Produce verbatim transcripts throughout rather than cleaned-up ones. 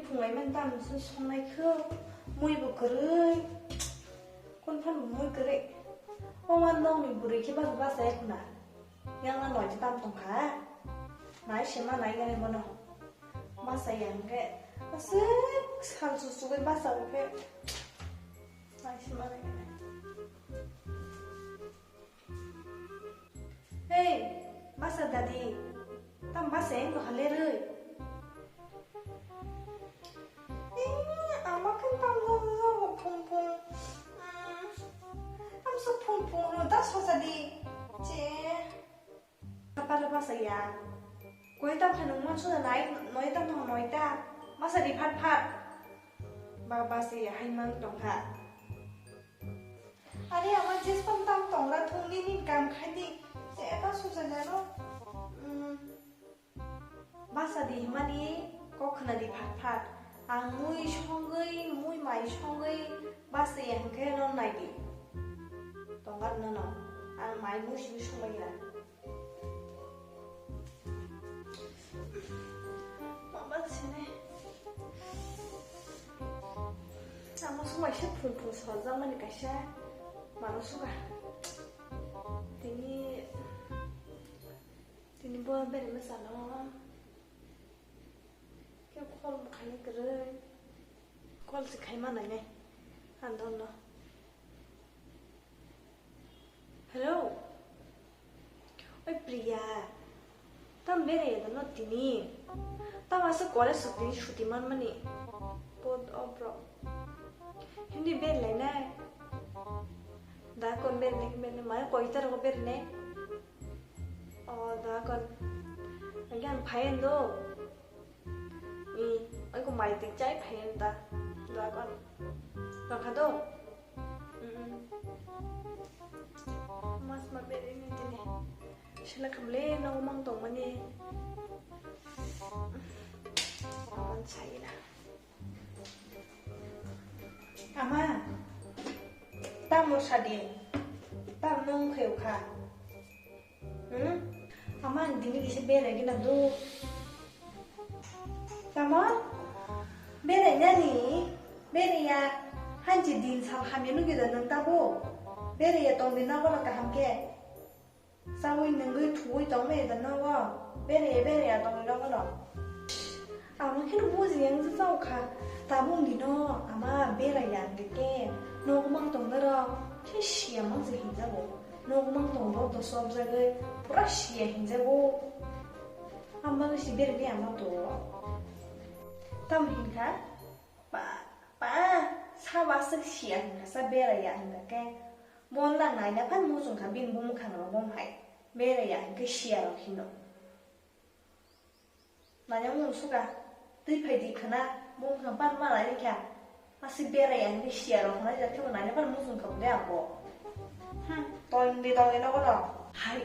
Phungai man tam se songnai kho, mui bo kwrwi. Kon phan mui kwrwi. O wan nong ni bwrwi khe bas bas ai khuna. Yang na noi tam tong kha. Nai se ma nai gani bono. Bas ai yang khe. Aswk sal su su bai bas ai khe. Nai se ma nai gani. Hey, basa dadi, tam basa eng no haleroi. Eh, ama kan tam no no phung phung. Hmm, tam so phung phung no da so jadi. Che. Apa lo basa ya? Koi tam khanung mon so nai, noi tam no noi ta. Basa di phat phat. Ba basa ya hai mang tong ha. Are ama jespan tam tongra thung nini kam khai di. Se eta suja jano. Hmm. Basa di himani kok khna di phat phat. Ang mui songwi, mui mai songwi basa ya hwnkhe no nai di. Tongar no no. Ang mai mui simi songwi na. Mama sini. Sama semua isi phung phung sojak mani kaisa mano suka. Tini, tini bo beri masalo. Khe khol khai kwrwi. Khol se khai mana ne. Andon no. Hello. Oi Priya, tam berai da no tini? Tam asa college suk tini suti man mani. Pod o bro. Hindi berai lai nai. Da kon berai nai, berai nai. Mai koi tar ko berai nai. O da kon. Again phai do. I, oi ko mai tik chai phai da. Da kon. Rakha do. Mm. Mas ma beri ni tini. Sila kamle no mang tong mani. Aman sai na. Ama. Tamo sadi. Tam nung kheu kha. Hmm? Ama ang dini kisa berai gina do. Tamo? Berai nani? Berai ya. Hanchi din sal hamya nugi da nang tabo. Berai ya tong din nago na kaham ke. Sawi nungwi thuwi tong me da nago. Berai ya, berai ya tong din nago no. Amo kheno buji yang se chao kha. Tabung dino ama berai yang de ke. Nogo mang tong daro. Khe siya mang se hinjago. Nogo mang tong dor do sob jagoi. Pura siya hinjago. Ama si berai ni ama to. Tam hinkha. Pa, pa, saba se siya hinkha sa berai ya hinkha ke. Bon lang nai na phan muchung kha bin bumung kha no bom hai. Berai ya hinkhe siya rok hino. Nanya mung suka, twi phai di khna, bung kha pan ma lai kha. Asi berai ang ni siya rok khna ja thebo nanya pan mung kha de abo. Hmm, tong di tong di no kono. Hai,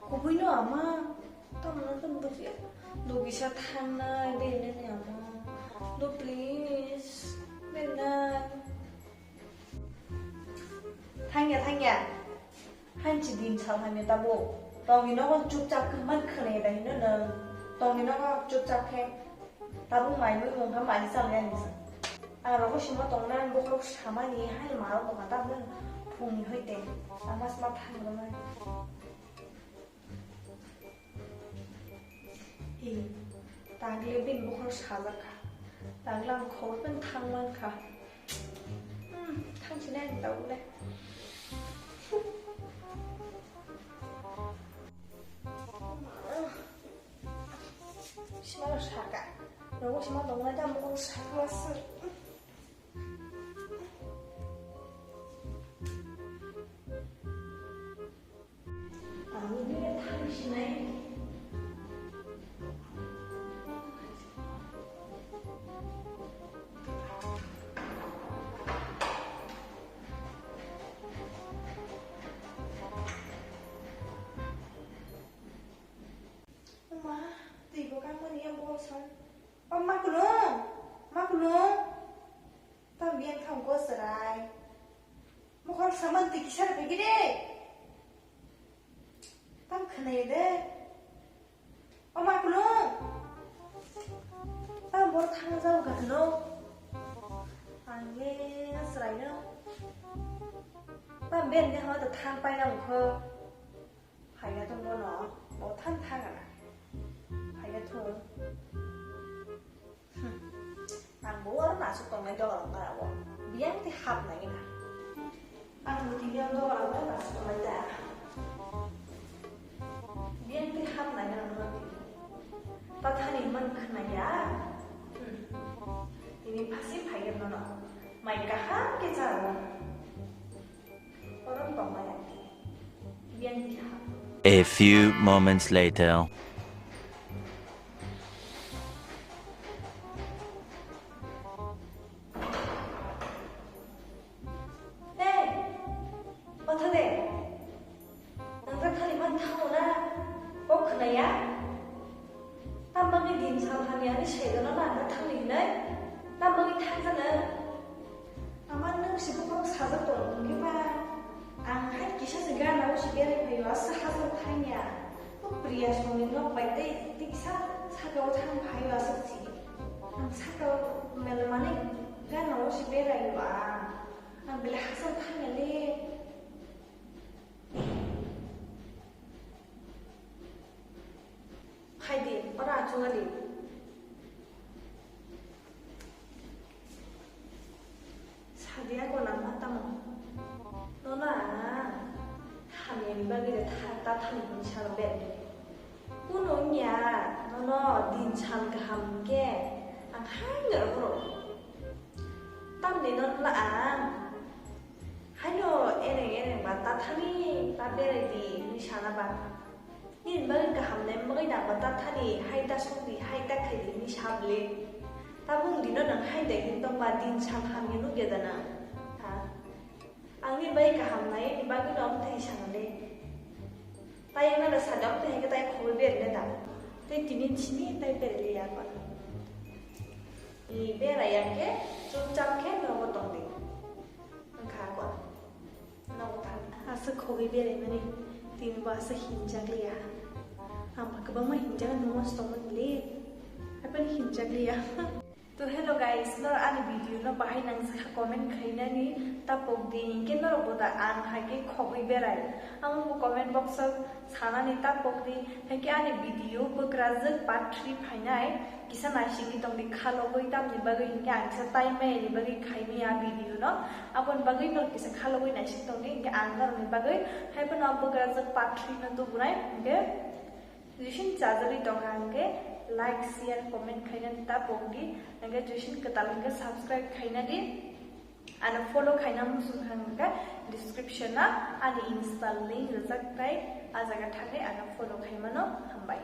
kubui no ama. Tam na tam buji. Dugi sa thang nai de ne ne ama. Do please. Benai. Thangya, thangya. Hanchi din sal hamya tabo. Tongni nogo chupchap khe man khwnai da hino nwng. Tongni nogo chupchap khe. Tabuk mai mui mung kha mai cham ya nisa. Ang rogo sima tongna ang bokhorok samani hai maro tongkha tabuk phungni hoite. Tama sima thang rwnai. Hi, tagle bini bokhorok sajak kha. Tagle ang khobor pen thang man kha. Hmm, thang sinai ang tabuk le. Sima rok saka. Rogo sima tongnai ta bokhorok sakma se. Ma, twi bo kang mani yang bol san. O ma kulung, ma kulung. Tam biang thang go serai. Mokhor saman twi kisa rw phaikhe de. Tam khwnai de. O ma kulung. Tam Hor thangjak gahno. Ang le sraino. Tam ben de hor thang paina mukho. Phaiya tong bono. Bo than thagana. Phaiya thung. Hmm. Ang bo aro nasuk tongnai doga rok para bo. Biyang te hap nai na. Ang bo tini ang doga rok nasuk tongnai da. Biyang te hap nai na no. Tathani man khna ya. Hmm. Tini phasi phaiya no no. Mai kaham ke cha ro. Orom tong maya. Biyang te hap. A few moments later. Hey, Othode, nang ta thani man thango na? Kok khna ya? Tam bagwi din sal hamya ni sedono na nang thangni hinai? Tam bagwi thang jana? Ama nwng si bukhuk sajak tong hwnkhe ba, ang hai kisa se gana o si berai phaio, asa hajal thangya. O Priya songni nok bai tei tiksa saka o thang phaio, asa si. Ang saka o mel mani gana o si berai o ang. Ang belai hajal thangya le. Phaidi, ora achunga di. Sadiya ko nang ma tamo. Nono ang hamya ni bagwi de tha, ta thani hwn sal ben. Kuno wngya, nono din sal kaham khe ang hai ngar bro. Tamni nono ang haino eneng eneng ba ta thani ta berai di hwnwi sana ba. Nini bagwi kaham nai bagwi nangba ta thani, hai ta song di, hai ta khai di hwnwi sa bwle. Tabuk dino nwng hai dai hwn tongba din sal hamya nukya da nang? Ha? Ang nini bagwi kaham nai, nini bagwi no omo thai sana le. Tai wngna da sa da, omo thai khe tai khobwi berle da. Tai tini sini tai berle ya ba. Ni berai ya khe, chupchap khe nogo tong di. Wngkha ko. Nogo thang. Asa khogwi beraimani, tini bo asa hinjak liya. Ang ba kwbangma hinjak nungma se tongmani le. Haphano hinjak liya. To hello guys, nor ani video no bahai nangjakha comment khainani tapok di, hinkhe norok bo da ang hai khe khogwi berai. Amo bo comment box o sanani tapok di, hinkhe ani video bwkrajwk part three phainai. Kisa naisingwi tongdi khalogwi, tamni bagwi hinkhe ang kisa time mayani bagwi khaimaya video no. Aboni bagwi no kisa khalogwi naising tongdi, hinkhe ang norokni bagwi haiphano bwkrajwk part three no tubunai, hinkhe jesing chajagwi tongkha hinkhe like, share, comment khainani tapokdi, hinkhe jesing kwtal hinkhe subscribe khainadi. Ano follow khaina muchung kha hinkhe description o ani Insta link rijak, tai a jaga thangwi ano follow khaimano. Hambai.